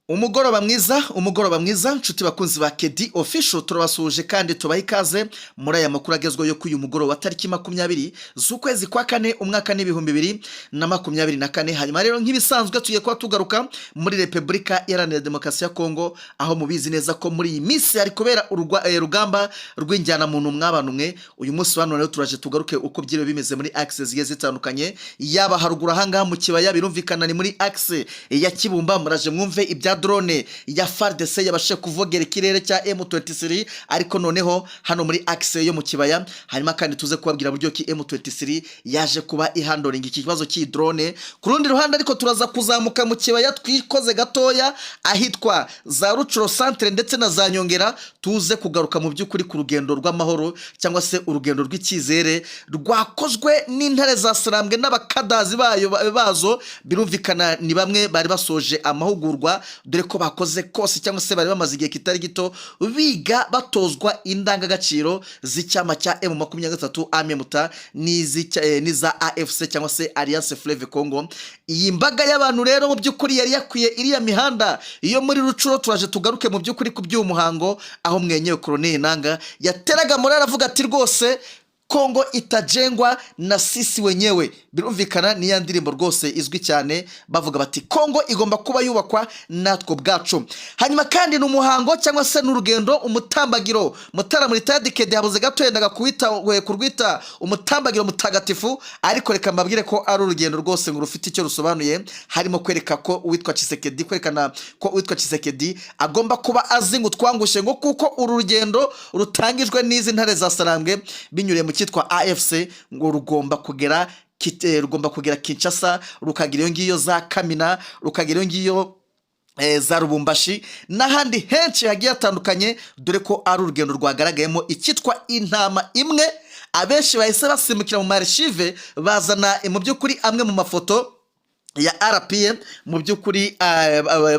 Umugoroba mwiza, umugoroba mwiza, nshuti bakunzi ba Kedi Official. Turabasuhuje kandi tubaha ikaze muri aya makuru agezweho yo kuri uyu mugoroba, tariki 20 z'ukwezi kwa kane, umwaka n'2024. Hanyuma rero, nk'ibisanzwe, tugiye kuba tugaruka muri Repubulika Iharanira Demokarasi ya Kongo, aho mubizi neza ko muri iyi minsi hari kubera urugamba rw'injyanamuntu. Mw'abantu mwe, uyu munsi wa none rero turaje tugaruke uko byiriwe bimeze muri axe zigiye zitandukanye, yaba haruguru ahangaha mu kibaya, birumvikana ni muri axe ya Kibumba. Muraje mwumve ibya drone ya FARDC yabashije kuvogera ikirere cya M23, ariko noneho hano muri axe yo mu kibaya. Hanyuma kandi tuze kubabwira buryo ki M23 yaje kuba ihandlinga iki kibazo cy'iyi drone. Ku rundi ruhande ariko, turaza kuzamuka mu kibaya, twikoze gatoya ahitwa za Rutshuru centre ndetse na za Nyongera, tuze kugaruka mu by'ukuri ku rugendo rw'amahoro cyangwa se urugendo rw'icyizere rwakozwe n'intare za Sarambwe n'abakadazi bayo bazo. Birumvikana ni bamwe bari basoje amahugurwa, dore ko bakoze kose cyangwa se bari bamaze igihe kitari gito biga, batozwa indangagaciro z'icyama cya M23 amemuta n'iza AFC cyangwa se Alliance Fleuve Congo. Iyi mbaga y'abantu rero mu by'ukuri yari yakwiye iriya mihanda iyo muri Rutshuru. Turaje tugaruke mu by'ukuri ku by'uyu muhango, aho mwenyewe Colonel Nanga yateraga muri, aravuga ati: "Rwose Kongo itajengwa na sisi wenyewe." Birumvikana ni ya ndirimbo rwose izwi cyane, bavuga bati: "Kongo igomba kuba yubakwa natwe ubwacu." Hanyuma kandi ni umuhango cyangwa se ni urugendo, umutambagiro Mutara muri tadikede, habuze gato yendaga kurwita umutambagiro mutagatifu, ariko reka mbabwire ko ari urugendo rwose ngo rufite icyo rusobanuye, harimo kwereka ko uwitwa Tshisekedi, kwerekana ko uwitwa Tshisekedi agomba kuba azi ngo utwangushye, ngo kuko uru rugendo rutangijwe n'izi ntare za Sarambwe binyuriye mu cyitwa AFC, ngo rugomba kugera Kinshasa, rukagira iyo ngiyo za Kamina, rukagira iyo ngiyo za Lubumbashi n'ahandi henshi hagiye hatandukanye, dore ko ari urugendo rwagaragayemo icyitwa intama imwe. Abenshi bahise basimbukira mu ma archives, bazana mu by'ukuri amwe mu mafoto ya RPA mu by'ukuri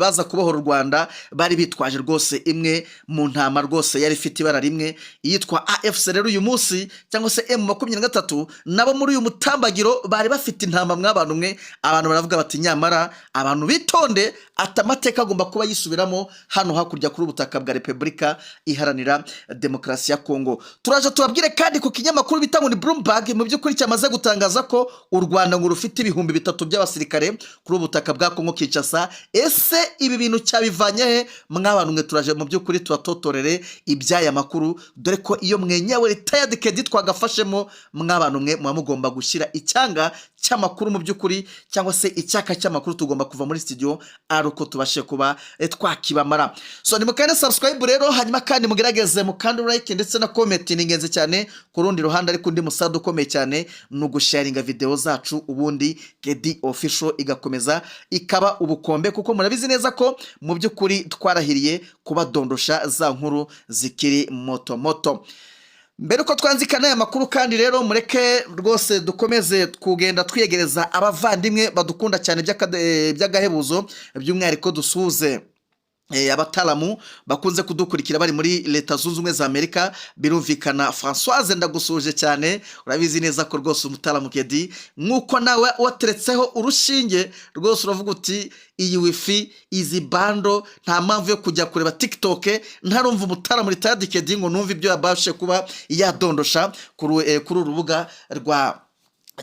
baza kubohora u Rwanda, bari bitwaje rwose imwe mu ntama rwose yari ifite ibara rimwe yitwa AFC. Rero uyu munsi cyangwa se M23 nabo muri uyu mutambagiro bari bafite intama. Mw'abantu mwe, abantu baravuga bati: "Nyamara abantu bitonde," ati: "Amateka agomba kuba yisubiramo hano hakurya kuri ubutaka bwa Repubulika Iharanira Demokarasi ya Kongo." Turaje tubabwire kandi ku kinyamakuru bita ngo ni Bloomberg, mu by'ukuri cyamaze gutangaza ko u Rwanda ngo rufite 3000 by'abasirikare kuri ubu butaka bwa Kongo Kinshasa. Ese ibi bintu cyabivanye he? Mw'abantu mwe, turaje mu by'ukuri tubatotorere iby'aya makuru, dore ko iyo mwenyewe retired Kedi twagafashemo. Mw'abantu mwe, muba mugomba gushyira icyanga cy'amakuru mu by'ukuri cyangwa se icyaka cy'amakuru, tugomba kuva muri studio ari uko tubashe kuba twakibamara. So nimukande subscribe rero, hanyuma kandi mugerageze mukande like ndetse na comment, ni ingenzi cyane. Ku rundi ruhande ariko, undi musada ukomeye cyane ni ugusharinga video zacu, ubundi Kedi Official igakomeza ikaba ubukombe, kuko murabizi neza ko mu by'ukuri twarahiriye kubadondosha za nkuru zikiri moto moto. Mbere uko twanzikana aya makuru kandi rero, mureke rwose dukomeze kugenda twiyegereza abavandimwe badukunda cyane by'agahebuzo, by'umwihariko dusuhuze abataramu bakunze kudukurikira bari muri Leta Zunze Ubumwe za Amerika. Birumvikana Francoise, ndagusuhuje cyane. Urabizi neza ko rwose umutaramu Kedi, nk'uko nawe wateretseho urushinge rwose, uravuga uti: "Iyi wifi, izi bundle, nta mpamvu yo kujya kureba TikTok ntarumva umutaramu retired Kedi ngo numve ibyo yabashe kuba yadondosha kuri uru rubuga rwa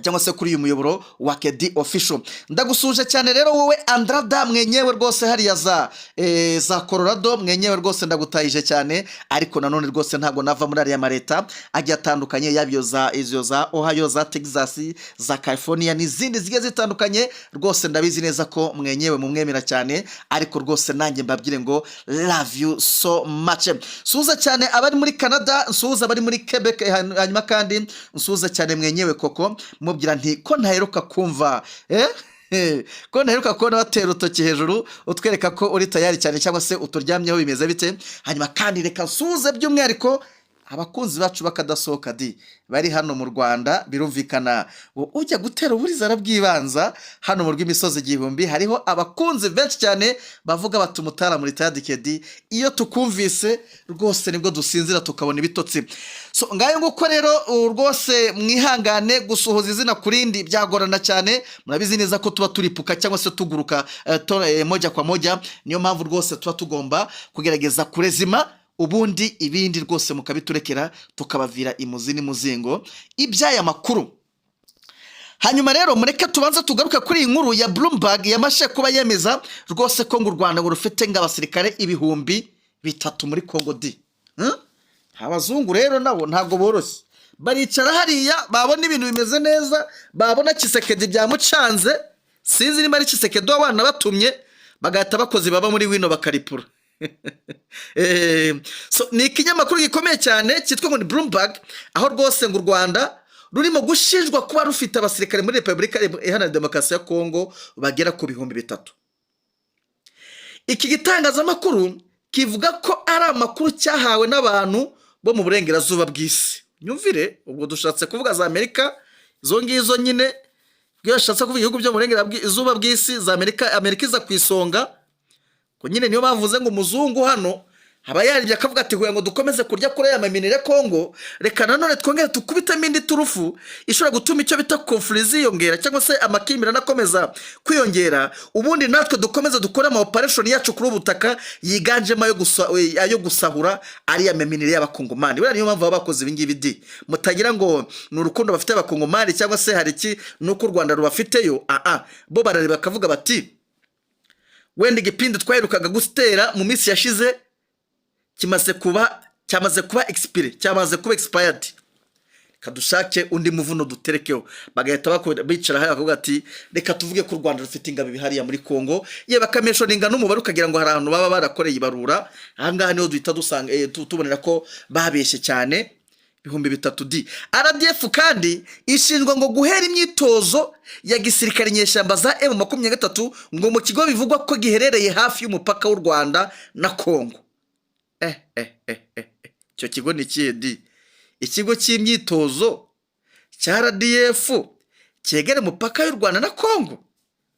cyangwa se kuri uyu muyoboro wa Kedi Official." Ndagusuhuje cyane rero wowe Andrada mwenyewe rwose hariya za Colorado, mwenyewe rwose ndagutayije cyane. Ariko nanone rwose ntabwo nava muri ariya mareta agiye atandukanye, yaba iyo za izo za Ohio, za Texas, za California n'izindi zigiye zitandukanye. Rwose ndabizi neza ko mwenyewe mumwemera cyane, ariko rwose nanjye mbabwire ngo love you so much. Nsuhuza cyane abari muri Canada, nsuhuza abari muri Quebec, hanyuma kandi nsuhuza cyane mwenyewe koko, mubwira nti ko ntaheruka kumva ko ntaheruka kubona batera urutoki hejuru utwereka ko uri tayari cyane cyangwa se uturyamyeho, bimeze bite? Hanyuma kandi reka nsuhuze by'umwihariko Abakunzi bacu bakadasohoka di bari hano mu Rwanda, birumvikana ngo ujya gutera uburiza arabwibanza. Hano mu rw'imisozi igihumbi hariho abakunzi benshi cyane bavuga bati: "Umutara muri tadikedi, iyo tukumvise rwose nibwo dusinzira tukabona ibitotsi." So ngayo nguko rero, rwose mwihangane, gusohoza izina ku rindi byagorana cyane. Murabizi neza ko tuba turipuka cyangwa se tuguruka moja kwa moja. Niyo mpamvu rwose tuba tugomba kugerageza kurezima, ubundi ibindi rwose mukabiturekera, tukabavira imuzi n'imuzingo iby'aya makuru. Hanyuma rero mureke tubanze tugaruke kuri iyi nkuru ya Bloomberg yamashe kuba yemeza rwose ko ngo u Rwanda ngo rufite ng'abasirikare 3000 muri Congo di. Abazungu rero nabo ntabwo boroshye, baricara hariya babona ibintu bimeze neza, babona Tshisekedi byamucanze, sinzi niba ari Tshisekedi w'abana batumye, bagahita bakoze baba muri wino bakaripura. So ni ikinyamakuru gikomeye cyane cyitwa ngo ni Bloomberg, aho rwose ngo u Rwanda rurimo gushinjwa kuba rufite abasirikare muri Repubulika Iharanira Demokarasi ya Kongo bagera ku 3000. Iki gitangazamakuru kivuga ko ari amakuru cyahawe n'abantu bo mu burengerazuba bw'isi. Nyumvire, ubwo dushatse kuvuga za Amerika izo ngizo nyine. Iyo bashatse kuvuga ibihugu byo mu burengerazuba bw'isi, za Amerika, Amerika iza ku isonga, ko nyine niyo bavuze ngo umuzungu hano aba yaribye akavuga ati: "Kugira ngo dukomeze kurya kuri aya maminere Kongo, reka nanone twongere tukubitemo indi turufu ishobora gutuma icyo bita conflit ziyongera cyangwa se amakimbirane akomeza kwiyongera, ubundi natwe dukomeze dukore ama operation yacu kuri ubu butaka yiganjemo ayo gusahura ariya maminere y'Abakongomani." Buriya niyo mpamvu baba bakoze ibi ngibi di. Mutagira ngo ni urukundo bafite Abakongomani cyangwa se hari iki nuko u Rwanda rubafiteyo. Aa, bo barareba bakavuga bati: "Wenda igipindi twaherukaga gutera mu minsi yashize kimaze kuba, cyamaze kuba expire, cyamaze kuba expired, reka dushake undi muvuno duterekeho." Bagahita bicara hariya bakavuga ati: "Reka tuvuge ko u Rwanda rufite ingabo hariya muri Kongo." Ye bakamentioninga n'umubare, ukagira ngo hari ahantu baba barakoreye ibarura. Ahangaha niho duhita dusanga tubonera ko babeshye cyane. 3000 di. RDF kandi ishinjwa ngo guhera imyitozo ya gisirikare inyeshyamba za M23 ngo mu kigo bivugwa ko giherereye hafi y'umupaka w'u Rwanda na Kongo. Eh. Icyo kigo ni ikihe di? Ikigo cy'imyitozo cya RDF cyegere umupaka y'u Rwanda na Kongo?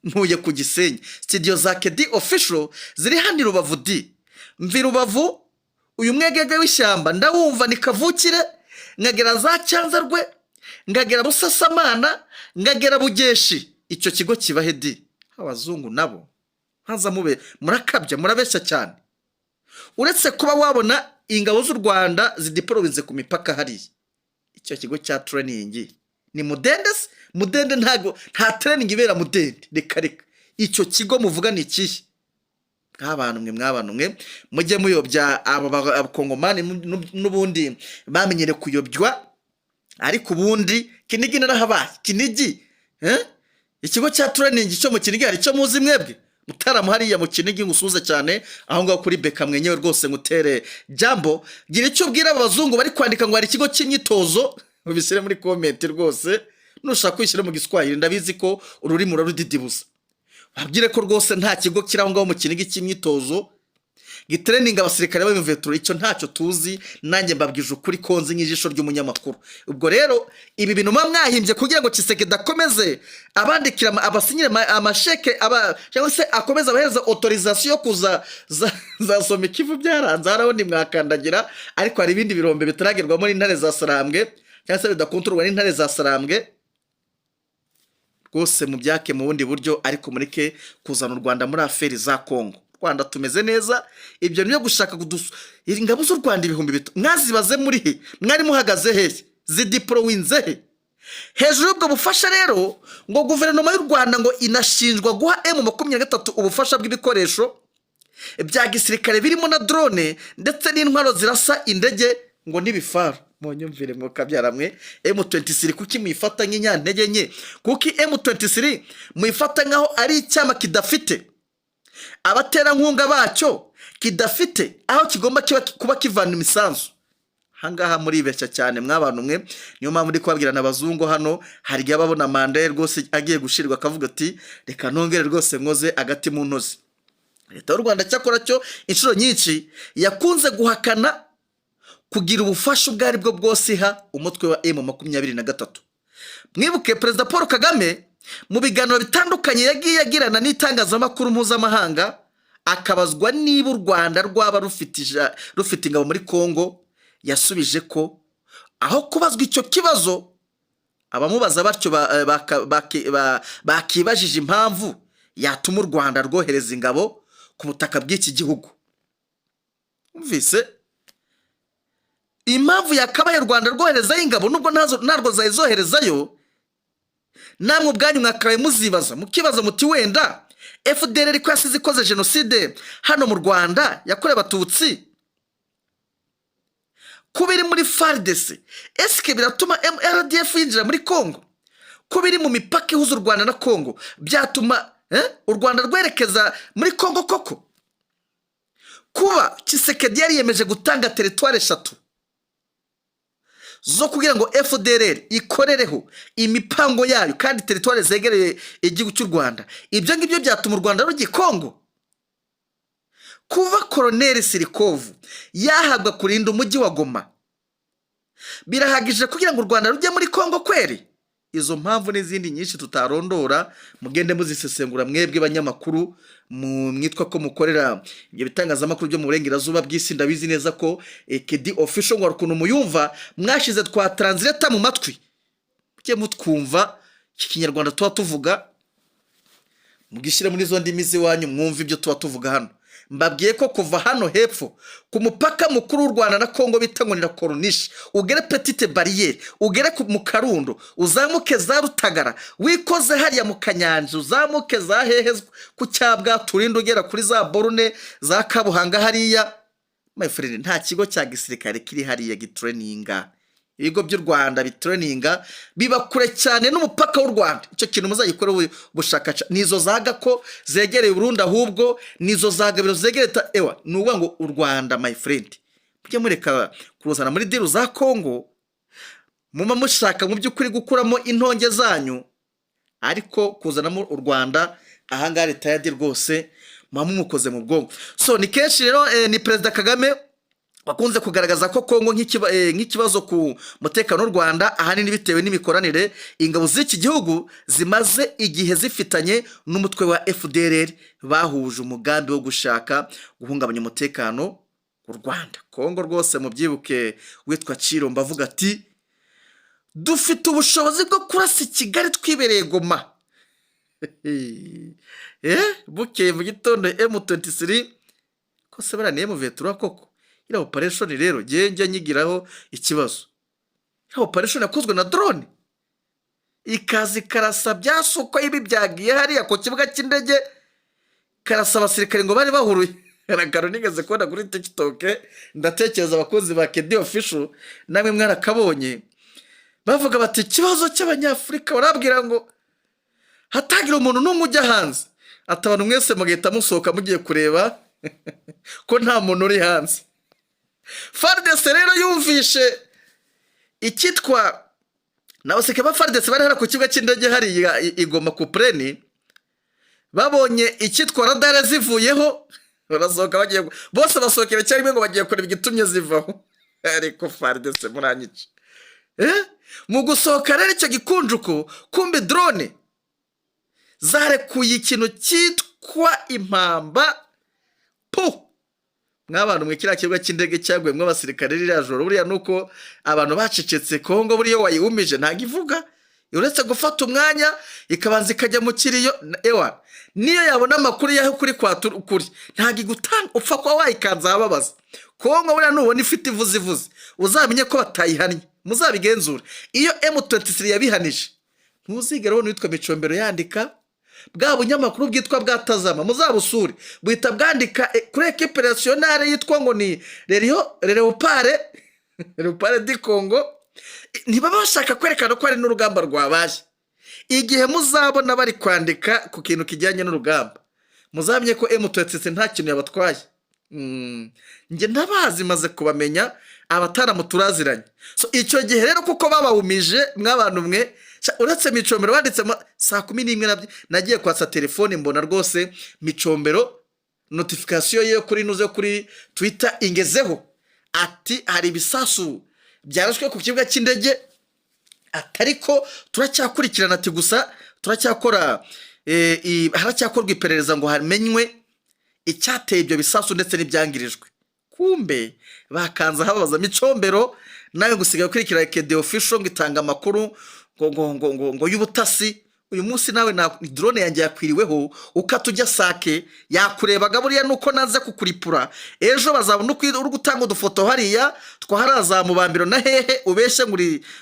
Ntuye ku Gisenyi, studio za Kedi Official ziri hano i Rubavu di. Mvi Rubavu, uyu mwegege w'ishyamba ndawumva ni kavukire, nkagera za Cyanzarwe, ngagera Busasamana, ngagera Bugeshi. Icyo kigo kibahe di? Abazungu nabo nkaza mube murakabya, murabeshya cyane. Uretse kuba wabona ingabo z'u Rwanda zideployinze ku mipaka hariya, icyo kigo cya training ni Mudende se? Mudende ntago, nta training ibera Mudende, reka reka. Icyo kigo muvuga ni ikihe? Mw'abantu mwe, mw'abantu mwe, mujye muyobya abo Abakongomani n'ubundi bamenyere kuyobywa. Ariko ubundi Kinigi narahabaye. Kinigi, eh? Ikigo cya training cyo mu Kinigi hari icyo muzi mwebwe? Mutaramu hariya mu Kinigi, ngusuhuze cyane aho ngaho kuri beka mwenyewe rwose, ngutere jambo. Gira icyo ubwira aba bazungu bari kwandika ngo hari ikigo cy'imyitozo, ubishyire muri comment rwose. Nushaka kwishyira mu Giswahili, ndabizi ko ururimi urarudidibuza. Babwire ko rwose nta kigo kiri aho ngaho mu Kinigi cy'imyitozo gitraininga abasirikare b'imveturo. Icyo ntacyo tuzi. Nanjye mbabwije ukuri ko nzi nk'ijisho ry'umunyamakuru. Ubwo rero ibi bintu muba mwahimbye kugira ngo Tshisekedi akomeze abandikira abasinyire amasheke aba, cyangwa se akomeze abahereza autorisation yo kuza za soma Ikivu. Byaranze, haraho ntimwakandagira, ariko hari ibindi birombe bitaragerwamo n'intare za Sarambwe cyangwa se bidakontororwa n'intare za Sarambwe. Rwose mubyake mu bundi buryo, ariko mureke kuzana u Rwanda muri affaires za Kongo. Rwanda tumeze neza. Ibyo niyo gushaka kudusu. Ingabo z'u Rwanda 3000 mwazibaze muri he? Mwari muhagaze hehe? Zideployinze he? Hejuru y'ubwo bufasha rero, ngo guverinoma y'u Rwanda ngo inashinjwa guha M23 ubufasha bw'ibikoresho bya gisirikare birimo na drone ndetse n'intwaro zirasa indege ngo n'ibifaru. Munyumvire mwuka mwe, M23 kuki muyifata nk'inyantege nke? Kuki M23 muyifata nk'aho ari icyama kidafite abaterankunga bacyo, kidafite aho kigomba kuba kivana imisanzu? Ahangaha muribeshya cyane mw'abantu mwe. Niyo mpamvu ndi kubabwira n'abazungu hano, hari igihe babona manda ye rwose agiye gushirwa, akavuga ati: "Reka nongere rwose nkoze agati mu ntozi." Leta y'u Rwanda cyakora cyo inshuro nyinshi yakunze guhakana Kugira ubufasha ubwo ari bwo bwose iha umutwe wa M23. Mwibuke Perezida Paul Kagame mu biganiro bitandukanye yagiye agirana n'itangazamakuru mpuzamahanga, akabazwa niba u Rwanda rwaba rufite ingabo muri Congo, yasubije ko aho kubazwa icyo kibazo, abamubaza batyo bakibajije impamvu yatuma u Rwanda rwohereza ingabo ku butaka bw'iki gihugu. Umvise impamvu yakabaye u Rwanda rwoherezayo ingabo, nubwo ntabwo zari zoherezayo, namwe ubwanyu mwakabaye muzibaza, mukibaza muti: "Wenda FDLR ko yasize ikoze jenoside hano mu Rwanda yakorewe Abatutsi, kuba iri muri FARDC, esike biratuma RDF yinjira muri Congo? Kuba iri mu mipaka ihuza u Rwanda na Congo byatuma u Rwanda rwerekeza muri Congo koko?" Kuba Tshisekedi yariyemeje gutanga territoires eshatu zo kugira ngo FDLR ikorereho imipango yayo, kandi territoires zegereye igihugu cy'u Rwanda, ibyo ngibyo byatuma u Rwanda rujya i Kongo? Kuva Koroneri Sirikovu yahabwa kurinda umujyi wa Goma, birahagije kugira ngo u Rwanda rujye muri Kongo kweri? Izo mpamvu n'izindi nyinshi tutarondora, mugende muzisesengura mwebwe banyamakuru mwitwa ko mukorera ibyo bitangazamakuru byo mu burengerazuba bw'isi. Ndabizi neza ko Kedi Official ngo hari ukuntu muyumva mwashize twa translator mu matwi, mujye mutwumva iki Kinyarwanda tuba tuvuga, mugishyire muri izo ndimi z'iwanyu, mwumve ibyo tuba tuvuga hano. Mbabwiye ko kuva hano hepfo ku mupaka mukuru w'u Rwanda na Kongo bita ngo ni la Corniche, ugere Petite Barrière, ugere mu Karundo, uzamuke za Rutagara, wikoze hariya mu Kanyanja, uzamuke za hehe ku Cyabwa turinde, ugera kuri za borne za Kabuhanga hariya, my friend, nta kigo cya gisirikare kiri hariya gitraininga. Ibigo by'u Rwanda bitraininga biba kure cyane n'umupaka w'u Rwanda. Icyo kintu muzagikore ubushakashatsi. Nizo za Gako zegereye Burundi, ahubwo nizo za Gabiro zegereye ewa. Ni ukuvuga ngo u Rwanda, my friend, mujye mureka kuruzana muri deal za Kongo. Muba mushaka mu by'ukuri gukuramo intonge zanyu, ariko kuzanamo u Rwanda ahangaha retired rwose muba mumukoze mu bwonko. So ni kenshi rero ni Perezida Kagame wakunze kugaragaza ko Kongo nk'ikibazo ku mutekano w'u Rwanda, ahanini bitewe n'imikoranire ingabo z'iki gihugu zimaze igihe zifitanye n'umutwe wa FDLR, bahuje umugambi wo gushaka guhungabanya umutekano w'u Rwanda. Kongo rwose mubyibuke, witwa Chilombo avuga ati: "Dufite ubushobozi bwo kurasa i Kigali twibereye Goma." Bukeye mu gitondo M23 ko se bariya ni M23 koko? Iriya operation rero ngewe njya nyigiraho ikibazo. Iriya operation yakozwe na drone, ikaza ikarasa byasukwa ibi byagiye hariya ku kibuga cy'indege, karasa abasirikare ngo bari bahuruye. Akantu nigeze kubona kuri TikTok, ndatekereza abakozi ba Kedi Official namwe mwarakabonye, bavuga bati: "Ikibazo cy'Abanyafurika, barabwira ngo hatagira umuntu n'umwe ujya hanze, ati abantu mwese mugahita musohoka mugiye kureba ko nta muntu uri hanze." FARDC rero yumvishe icyitwa n'abasirikare ba FARDC bari hariya ku kibuga cy'indege hariya i Goma ku pureni, babonye icyitwa radar zivuyeho, barasohoka bagiye bose, basohokera icyarimwe ngo bagiye kureba igitumye zivaho. Ariko FARDC muranyica. Mu gusohoka rero icyo gikunjuko, kumbe drone zarekuye ikintu cyitwa impamba pu. Mw'abantu mwe, kiriya kibuga cy'indege cyaguyemo abasirikare ririya joro, buriya nuko abantu bacecetse. Kongo buriya wayiwumije ntabwo ivuga, uretse gufata umwanya ikabanza ikajya mu kiriyo. Ewa, niyo yabona amakuru y'aho ukuri ukuri ntabwo igutanga, upfa kuba wayikanze ahababaza. Kongo buriya nubona ifite ivuze ivuze, uzamenye ko batayihannye. Muzabigenzure, iyo M23 yabihanije, ntuzigere ubona uwitwa Micombero yandika. Bwa bunyamakuru bwitwa bwa Tazama, muzabusure, buhita bwandika kuri Equipe nationale yitwa ngo ni Leopard du Congo. Ntibaba bashaka kwerekana ko hari n'urugamba rwabaye. Igihe muzabona bari kwandika ku kintu kijyanye n'urugamba, muzamenye ko M23 nta kintu yabatwaye. Njye ndabazi, maze kubamenya, abataramu turaziranye. So icyo gihe rero kuko babawumije, mw'abantu mwe, uretse Micombero wanditse saa 11, nagiye kwatsa telefone mbona rwose Micombero notification ye kuri nuze kuri Twitter ingezeho. Ati hari ibisasu byarashwe ku kibuga cy'indege, atariko turacyakurikirana. Ati gusa turacyakora, haracyakorwa iperereza ngo hamenywe icyateye ibyo bisasu ndetse n'ibyangirijwe. Kumbe bakanze ahababaza Micombero. Nawe gusigaye ukurikira Kede Official ngo itanga amakuru ngo y'ubutasi. Uyu munsi nawe na drone yanjye yakwiriweho, ukata ujya Sake yakurebaga. Buriya nuko naze kukuripura, ejo bazabona uko uri gutanga udufoto hariya twaharaza mu bambiro na hehe, ubeshye ngo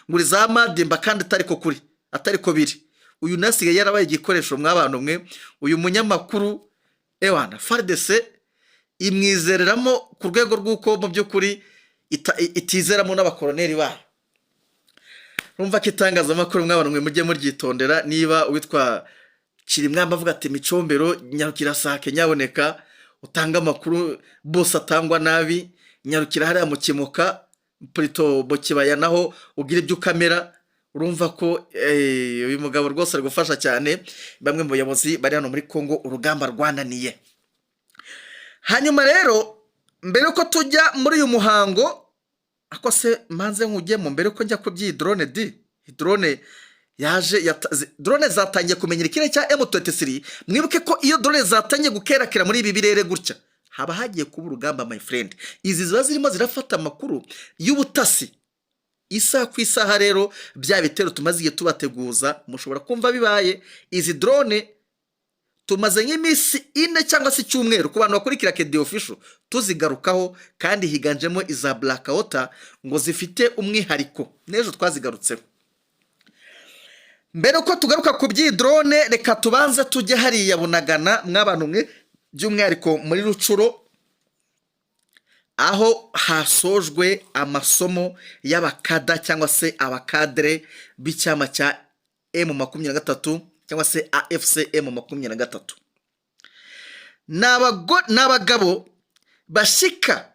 uri za Madimba kandi atari ko kuri, atari ko biri. Uyu nasigaye yarabaye igikoresho mw'abantu mwe. Uyu munyamakuru, ewana, FARDC imwizereramo ku rwego rw'uko mu by'ukuri itizeramo n'abakoroneri bayo. Urumva ko itangazamakuru, mw'abantu mwe, mujye muryitondera. Niba uwitwa Kirimwamba avuga ati: "Micombero, nyarukira Sake, nyaboneka utanga amakuru bose atangwa nabi, nyarukira hariya mu Kimuka, plutôt mu kibaya, naho ugira ibyo ukamera." Urumva ko uyu mugabo rwose ari gufasha cyane bamwe mu bayobozi bari hano muri Congo urugamba rwananiye. Hanyuma rero, mbere yuko tujya muri uyu muhango, ako se manze nkujyemo mbere yuko njya ku by'iyi drone di drone yaje drone zatangiye kumenyera ikirere cya M23. Mwibuke ko iyo drone zatangiye gukerakera muri ibi birere gutya, haba hagiye kuba urugamba, my friend. Izi ziba zirimo zirafata amakuru y'ubutasi isaha ku isaha. Rero bya bitero tumaze igihe tubateguza mushobora kumva bibaye. Izi drone tumaze nk'iminsi 4 cyangwa se icyumweru, ku bantu bakurikira Kedi Official, tuzigarukaho, kandi higanjemo iza Blackwater ngo zifite umwihariko. N'ejo twazigarutseho. Mbere uko tugaruka ku by'iyi drone, reka tubanze tujye hariya Bunagana, mw'abantu mwe, by'umwihariko muri Rutshuru, aho hasojwe amasomo y'abakada cyangwa se abakadere b'icyama cya M23 cyangwa se AFC M23. Ni abagabo bashyika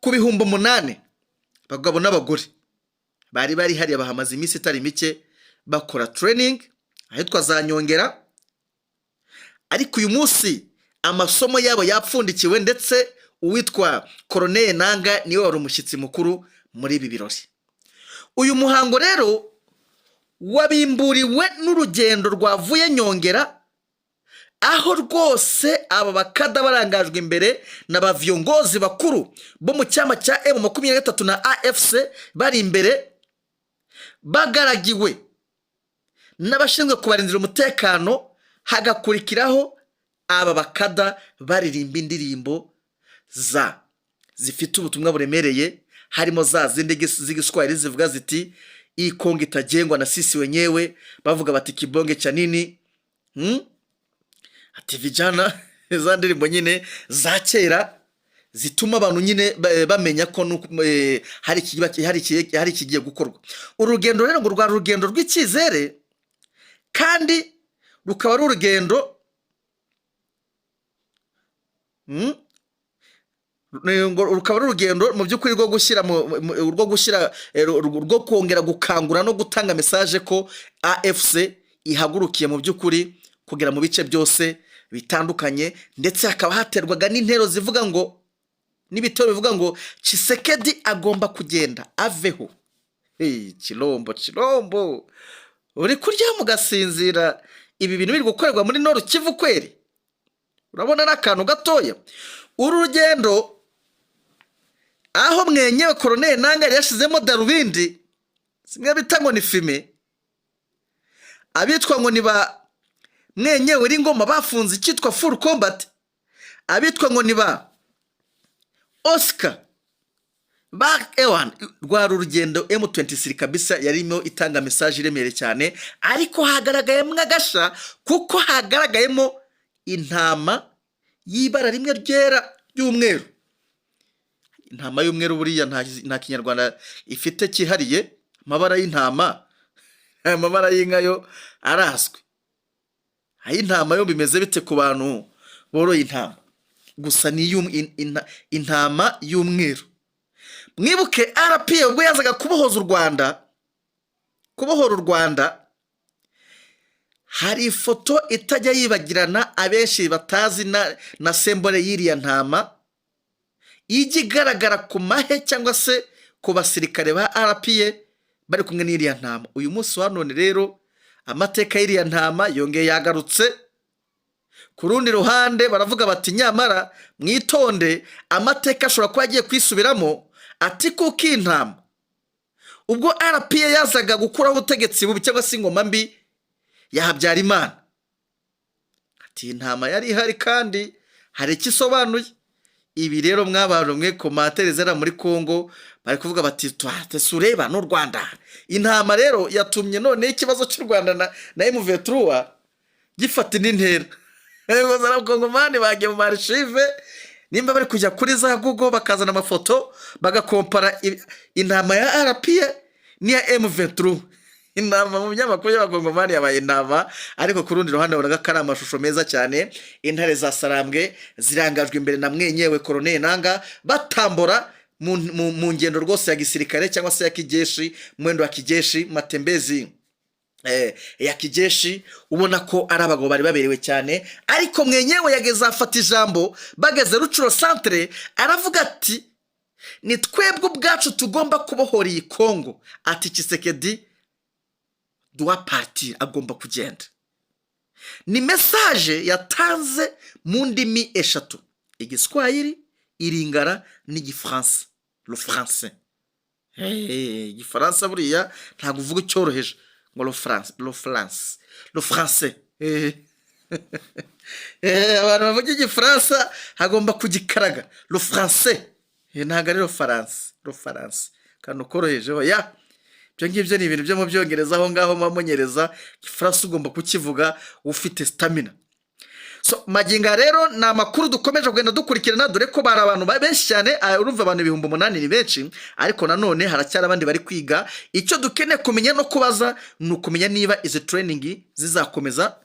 ku 8000, abagabo n'abagore bari hariya, bahamaze iminsi itari mike bakora training ahitwa za Nyongera. Ariko uyu munsi amasomo yabo yapfundikiwe, ndetse uwitwa Koroneye Nanga niwe wari umushyitsi mukuru muri ibi birori. Uyu muhango rero wabimburiwe n'urugendo rwavuye Nyongera, aho rwose aba bakada barangajwe imbere na ba viongozi bakuru bo mu cyama cya M23 na AFC bari imbere, bagaragiwe n'abashinzwe kubarindira umutekano, hagakurikiraho aba bakada baririmba indirimbo za zifite ubutumwa buremereye, harimo za zindi z'igiswahili zivuga ziti: "Hii Kongo itajengwa na sisi wenyewe." Bavuga bati: "Kibonge cha nini?" Ati vijana, za ndirimbo nyine za kera zituma abantu nyine bamenya ko hari ikigiye gukorwa. Uru rugendo rero ngo rwari urugendo rw'icyizere, kandi rukaba ari urugendo ngo rukaba ari urugendo mu by'ukuri rwo gushyira rwo gushyira rwo kongera gukangura no gutanga message ko AFC ihagurukiye mu by'ukuri kugera mu bice byose bitandukanye. Ndetse hakaba haterwaga n'intero zivuga ngo, n'ibitero bivuga ngo Tshisekedi agomba kugenda aveho. Hey, Tshilombo, Tshilombo, uri kuryama ugasinzira, ibi bintu biri gukorerwa muri Nord Kivu kweri? Urabona ari akantu gatoya? Uru rugendo, aho mwenyewe Koroneli Nanga yari yashizemo darubindi zimwe bita ngo ni fumé, abitwa ngo ni ba mwenyewe ringoma bafunze icyitwa full combat, abitwa ngo ni ba Oscar ba ewan, rwari urugendo M23 kabisa yarimo itanga message iremereye cyane. Ariko hagaragayemo agasha, kuko hagaragayemo intama y'ibara rimwe ryera ry'umweru. Intama y'umweru buriya nta Kinyarwanda ifite cyihariye. Amabara y'intama, amabara y'inka yo arazwi, ay'intama yo bimeze bite ku bantu boroye intama? Gusa ni intama y'umweru. Mwibuke RPA ubwo yazaga kubohoza u Rwanda, kubohora u Rwanda, hari ifoto itajya yibagirana, abenshi batazi na symbole y'iriya ntama. Ijya igaragara ku mahe cyangwa se ku basirikare ba RPA bari kumwe n'iriya ntama. Uyu munsi wa none rero amateka y'iriya ntama yongeye yagarutse. Ku rundi ruhande baravuga bati: "Nyamara mwitonde, amateka ashobora kuba agiye kwisubiramo." Ati kuko iyi ntama, ubwo RPA yazaga gukuraho ubutegetsi bubi cyangwa se ingoma mbi ya Habyarimana, ati iyi ntama yari ihari kandi hari icyo isobanuye. Ibi rero mwabantu mwe, commentaires zera muri Congo bari kuvuga bati: "Twatese ureba n'u Rwanda." Intama rero yatumye noneho ikibazo cy'u Rwanda na M23 gifata indi ntera. Abakongomani bagiye mu ma archives, nimba bari kujya kuri za Google, bakazana amafoto, bagakompara intama ya RPA n'iya M23. Intama mu binyamakuru y'abakongomani yabaye intama, ariko ku rundi ruhande babonaga ko ari amashusho meza cyane. Intare za Sarambwe zirangajwe imbere na mwenyewe Koroneli Nanga batambura mu ngendo rwose ya gisirikare cyangwa se ya kijeshi, mwendo wa kijeshi, matembezi ya kijeshi. Ubona ko ari abagabo bari baberewe cyane. Ariko mwenyewe yageze afata ijambo bageze Rutshuru centre, aravuga ati: "Ni twebwe ubwacu tugomba kubohora iyi Kongo." Ati: "Tshisekedi doit partir, agomba kugenda." Ni message yatanze mu ndimi eshatu: Igiswahili, Iringara n'Igifaransa, le français. Igifaransa buriya ntabwo uvuga icyoroheje ngo le France, le France, le français. Abantu bavuga Igifaransa hagomba kugikaraga, le français. Ntabwo ari le France, le France akantu koroheje, oya. Ibyo ngibyo ni ibintu byo mu Byongereza, aho ngaho muba munyereza. Igifaransa ugomba kukivuga ufite stamina. So magingo rero ni amakuru dukomeje kugenda dukurikirana, dore ko bari abantu benshi cyane. Urumva abantu 8000 ni benshi, ariko nanone haracyari abandi bari kwiga. Icyo dukeneye kumenya no kubaza ni ukumenya niba izi training zizakomeza,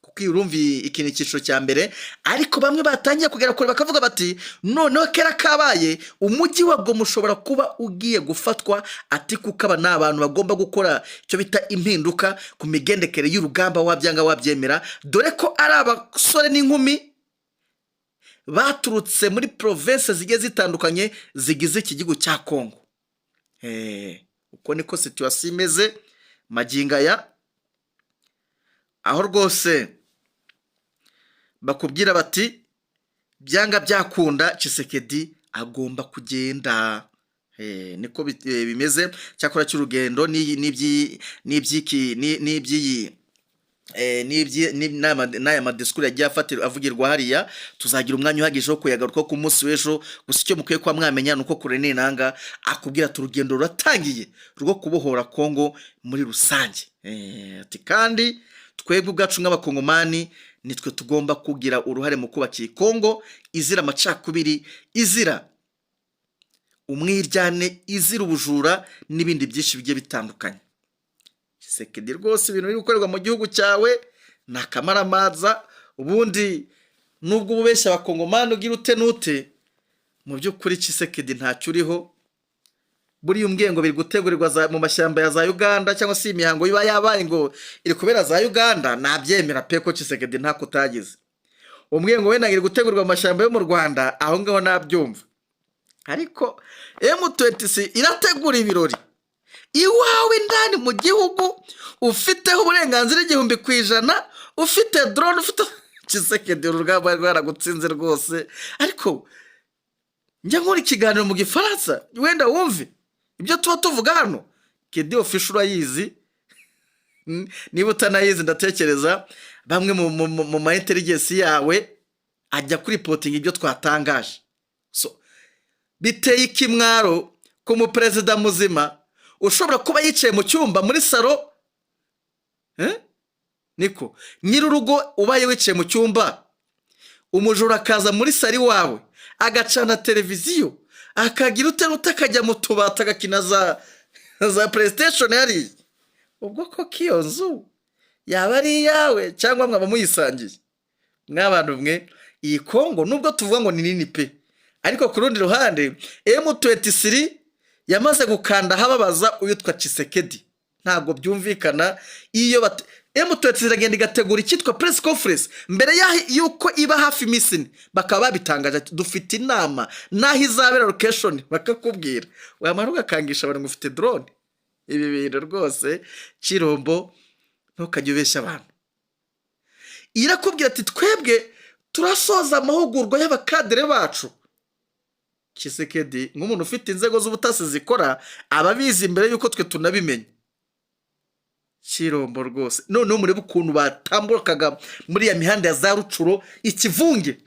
kuko urumva iki ni icyiciro cya mbere. Ariko bamwe batangiye kugera kure bakavuga bati: "Noneho kera kabaye, umujyi wa Goma ushobora kuba ugiye gufatwa." Ati kuko aba ni abantu bagomba gukora icyo bita impinduka ku migendekere y'urugamba, wabyanga wabyemera, dore ko ari abasore n'inkumi baturutse muri province zigiye zitandukanye zigize iki gihugu cya Kongo. Uko niko situation imeze magingo aya, aho rwose bakubwira bati: "Byanga byakunda Tshisekedi agomba kugenda." Niko bimeze. Cyakora cy'urugendo n'iby'iki n'iby'iyi n'aya ma discours yagiye afatirwa avugirwa hariya, tuzagira umwanya uhagije wo kuyagaruka ku munsi w'ejo. Gusa icyo mukwiye kuba mwamenya ni uko Corneille Nanga akubwira ati: "Urugendo ruratangiye rwo kubohora Kongo muri rusange." Ati kandi twebwe ubwacu nk'Abakongomani nitwe tugomba kugira uruhare mu kubaka iyi Kongo izira amacakubiri, izira umwiryane, izira ubujura n'ibindi byinshi bigiye bitandukanye. Tshisekedi rwose, ibintu biri gukorerwa mu gihugu cyawe ni akamaramaza. Ubundi nubwo uba ubeshya Abakongomani ugira ute n'ute, mu by'ukuri Tshisekedi ntacyo uriho. Buriya umbwiye ngo biri gutegurirwa mu mashyamba ya za Uganda, cyangwa se imihango iba yabaye ngo iri kubera za Uganda, nabyemera pe, ko Tshisekedi ntako utagize. Umbwiye ngo wenda iri gutegurirwa mu mashyamba yo mu Rwanda, aho ngaho nabyumva. Ariko M23 irategura ibirori iwawe indani mu gihugu ufiteho uburenganzira 1000%, ufite drone, ufite Tshisekedi, urugamba rwaragutsinze rwose. Ariko njya nkora ikiganiro mu Gifaransa, wenda wumve ibyo tuba tuvuga hano. Kedi Official urayizi, niba utanayizi ndatekereza bamwe mu ma intelligence yawe ajya kuri reportinga ibyo twatangaje. So biteye ikimwaro ku muperezida muzima ushobora kuba yicaye mu cyumba muri salon. Niko nyir'urugo, ubaye wicaye mu cyumba, umujura akaza muri salon iwawe, agacana televiziyo, akagira ute n'ute, akajya mu tubati, agakina za PlayStation hariya, ubwo koko iyo nzu yaba ari iyawe cyangwa mwaba muyisangiye? Mw'abantu mwe, iyi Kongo nubwo tuvuga ngo ni nini pe, ariko ku rundi ruhande M23 yamaze gukanda ahababaza uwitwa Tshisekedi. Ntabwo byumvikana iyo M23 iragenda igategura icyitwa press conference mbere y'uko iba hafi iminsi 4, bakaba babitangaje ati dufite inama n'aho izabera, location bakakubwira. Wamara ugakangisha abantu ngo ufite drone. Ibi bintu rwose, Tshilombo, ntukajye ubeshya abantu. Irakubwira ati twebwe turasoza amahugurwa y'abakadere bacu. Tshisekedi, nk'umuntu ufite inzego z'ubutasi zikora, aba abizi mbere y'uko twe tunabimenya. Tshilombo rwose, noneho murebe ukuntu batambukaga muri ya mihanda ya za Rutshuru, ikivunge.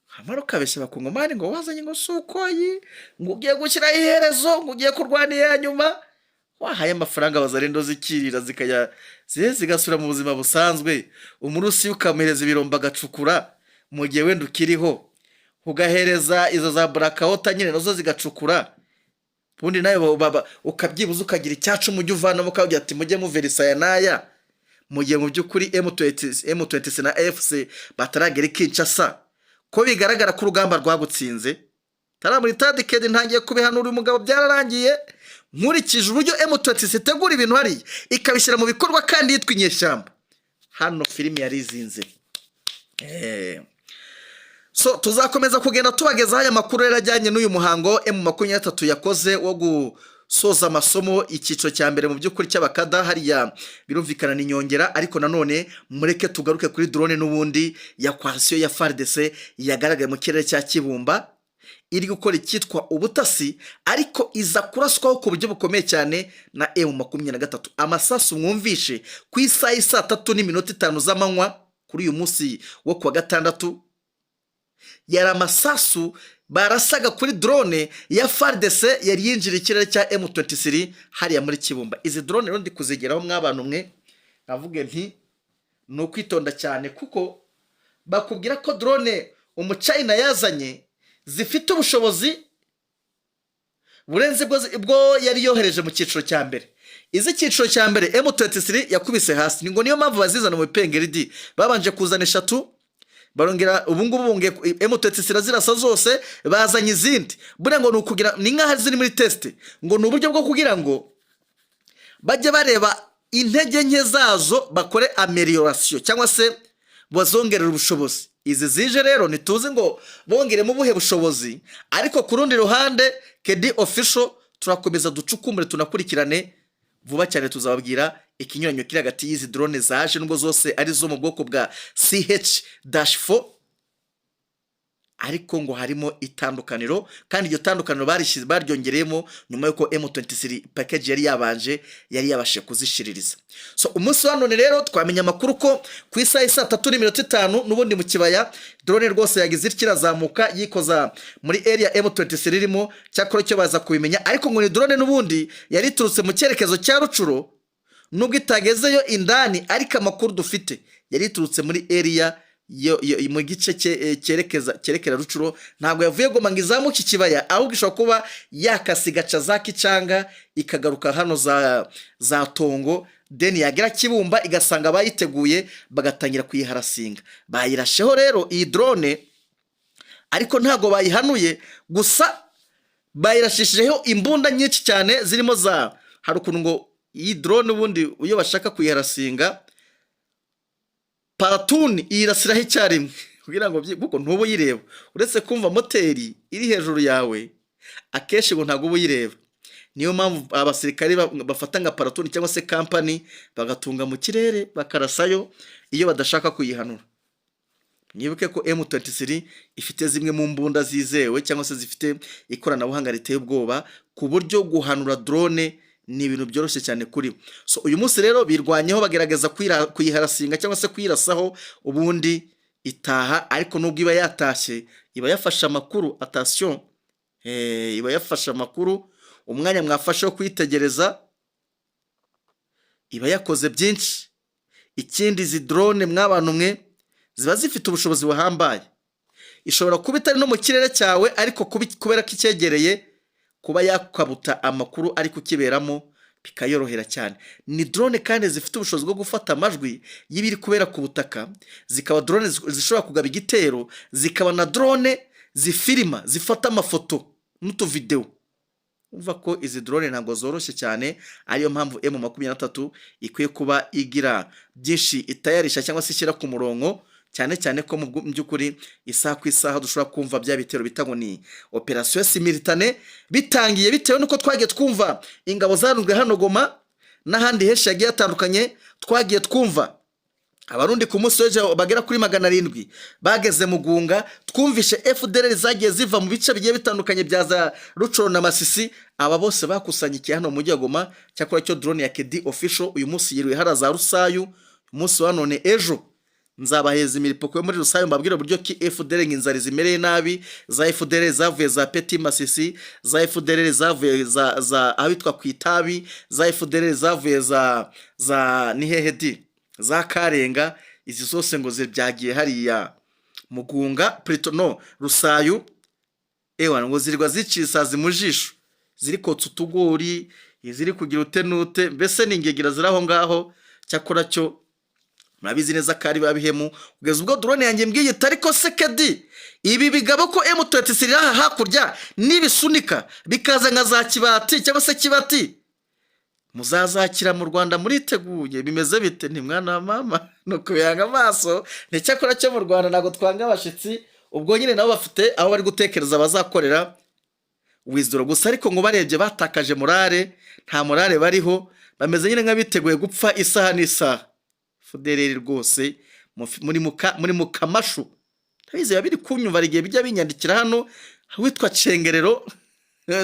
Hamara ukabeshya Abakongomani ngo wazanye ngo Sukhoi, ngo ugiye gushyiraho iherezo, ngo ugiye kurwana iya nyuma. Wahaye amafaranga Wazalendo zikirira, zikajya zigasubira mu buzima busanzwe. Umurusi ukamuhereza ibirombe agacukura mu gihe wenda ukiriho, ugahereza izo za Blackwater nyine nazo zigacukura, ubundi nawe ukabyibuza ukagira icyacu umujyi uvanamo, ukavuga ati mujye muverisa aya n'aya, mu gihe mu by'ukuri M20 M26 na AFC bataragera i Kinshasa, ko bigaragara ko urugamba rwagutsinze. Taramuri tadikedi ntangiye kubihanura uyu mugabo, byararangiye. Nkurikije uburyo M26 itegura ibintu hariya, ikabishyira mu bikorwa kandi yitwa inyeshyamba, hano filimi yarizinze. So tuzakomeza kugenda tubagezaho aya makuru rero ajyanye n'uyu muhango M23 yakoze wo gusoza amasomo icyiciro cya mbere mu by'ukuri cy'abakada hariya, birumvikana ni inyongera. Ariko nanone mureke tugaruke kuri drone n'ubundi ya coalition ya FARDC yagaragaye mu kirere cya Kibumba iri gukora icyitwa ubutasi, ariko iza kuraswaho ku buryo bukomeye cyane na M23. Amasasu mwumvishe ku isaha y'i 3:05 z'amanywa kuri uyu munsi wo kuwa gatandatu yari amasasu barasaga kuri drone ya FARDC yari yinjira ikirere cya M23 hariya muri Kibumba. Izi drone rero ndi kuzigeraho mw'abantu mwe, navuge nti ni ukwitonda cyane, kuko bakubwira ko drone Umuchina yazanye zifite ubushobozi burenze bwo yari yohereje mu cyiciro cya mbere. Iz'icyiciro cya mbere M23 yakubise hasi, ni ngo niyo mpamvu bazizana mu bipengeridi. Babanje kuzana eshatu, barongera ubu ngubu bongeye M23 zirasa zose, bazanye izindi. Buriya ngo ni ukugira ni nk'aho ziri muri test, ngo ni uburyo bwo kugira ngo bajye bareba intege nke zazo, bakore amélioration cyangwa se bazongerera ubushobozi. Izi zije rero ntituzi ngo bongeremo ubuhe bushobozi, ariko ku rundi ruhande, Kedi Official turakomeza ducukumbure, tunakurikirane. Vuba cyane tuzababwira ikinyuranyo kiri hagati y'izi drone zaje, nubwo zose ari zo mu bwoko bwa CH-4, ariko ngo harimo itandukaniro, kandi iryo tandukaniro barishyize, baryongereyemo nyuma y'uko M23 package yari yabanje yari yabashije kuzishiririza. So umunsi wa none rero twamenya amakuru ko ku isaha y'i 3:05 n'ubundi mu kibaya, drone rwose yagize itya irazamuka, yikoza muri area M23 irimo. Cyakora icyo baza kubimenya, ariko ngo ni drone n'ubundi yari iturutse mu cyerekezo cya Rutshuru, nubwo itagezeyo indani, ariko amakuru dufite yari iturutse muri area mu gice cyerekeza cyerekera Rutshuru. Ntabwo yavuye Goma ngo izamuke ikibaya, ahubwo ishobora kuba yakase igaca za Kicanga, ikagaruka hano za Tongo, then yagera Kibumba igasanga bayiteguye, bagatangira kuyiharasinga. Bayirasheho rero iyi drone, ariko ntabwo bayihanuye, gusa bayirashishijeho imbunda nyinshi cyane zirimo za, hari ukuntu ngo iyi drone ubundi iyo bashaka kuyiharasinga, platoon iyirasiraho icyarimwe kugira ngo kuko ntuba uyireba, uretse kumva moteri iri hejuru yawe, akenshi ngo ntabwo uba uyireba. Niyo mpamvu abasirikari bafata nka platoon cyangwa se company, bagatunga mu kirere, bakarasayo iyo badashaka kuyihanura. Mwibuke ko M23 ifite zimwe mu mbunda zizewe cyangwa se zifite ikoranabuhanga riteye ubwoba, ku buryo guhanura drone ni ibintu byoroshye cyane kuri bo. So uyu munsi rero birwanyeho, bagerageza kuyiharasinga cyangwa se kuyirasaho, ubundi itaha. Ariko nubwo iba yatashye, iba yafashe amakuru. Attention, iba yafashe amakuru. Umwanya mwafashe wo kuyitegereza iba yakoze byinshi. Ikindi, izi drone mw'abantu mwe, ziba zifite ubushobozi buhambaye. Ishobora kuba itari no mu kirere cyawe, ariko kubera ko icyegereye, kuba yakabuta amakuru ari kukiberamo bikayorohera cyane. Ni drone kandi zifite ubushobozi bwo gufata amajwi y'ibiri kubera ku butaka, zikaba drone zishobora kugaba igitero, zikaba na drone zifirima, zifata amafoto n'utuvidewo. Umva ko izi drone ntabwo zoroshye cyane, ariyo mpamvu M23 ikwiye kuba igira byinshi itayarisha cyangwa se ishyira ku murongo, cyane cyane ko mu by'ukuri isaha ku isaha dushobora kumva bya bitero bita ngo ni opération simultanée bitangiye, bitewe n'uko twagiye twumva ingabo zarunzwe hano Goma n'ahandi henshi hagiye hatandukanye. Twagiye twumva Abarundi ku munsi w'ejo bagera kuri 700 bageze mu Gunga. Twumvishe FDLR zagiye ziva mu bice bigiye bitandukanye bya za Rucoro na Masisi. Aba bose bakusanyikiye hano mu mujyi wa Goma. Cyakora cyo drone ya Kedi Official uyu munsi yiriwe hara za Rusayu. Umunsi wa none, ejo nzabaheza imiripoko yo muri Rusayu, mbabwire uburyo ki FDLR inzara zimereye nabi, za FDLR zavuye za Petit Masisi, za FDLR zavuye za ahitwa ku Itabi, za FDLR zavuye za nihehe di za Karenga. Izi zose ngo zibyagiye hariya Mugunga, plutôt no Rusayu. Ewa, ngo zirirwa ziciye isazi mu jisho, ziri kotsa utugori, iziri kugira ute nute, mbese ni ingegera ziri aho ngaho. Cyakora cyo murabizi neza ko ari babihemu. Kugeza ubwo drone yanjye mbwiye iti: "Ariko se Kedi, ibi bigabo ko M23 iri aha hakurya, nibisunika bikaza nka za Kibati cyangwa se Kibati, muzazakira mu Rwanda muriteguye? Bimeze bite?" Ni mwana wa mama, ni ukubihanga amaso. Nticyakora cyo mu Rwanda ntabwo twanga abashyitsi. Ubwo nyine nabo bafite aho bari gutekereza bazakorera wizidoro gusa, ariko ngo barebye batakaje morale, nta morale bariho, bameze nyine nk'abiteguye gupfa isaha n'isaha. FDLR rwose muri mu kamashu. Ndabizi biba biri kunyumva, hari igihe bijya binyandikira hano. Witwa Cengerero,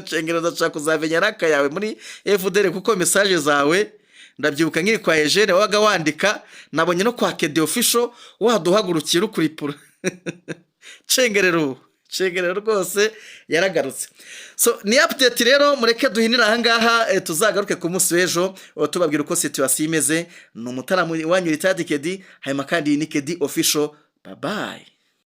Cengerero, ndashaka kuzamenya raka yawe muri FDLR, kuko message zawe ndabyibuka nkiri kwa Eugene wabaga wandika, nabonye no kwa Kedi Official waduhagurukiye uri kuripura. Cengerero, Cengerero rwose yaragarutse. So ni update rero, mureke duhinire ahangaha, tuzagaruke ku munsi w'ejo tubabwira uko situation imeze. Ni umutaramu wanyu Ritadi Kedi, hanyuma kandi ni Kedi Official. Bye bye.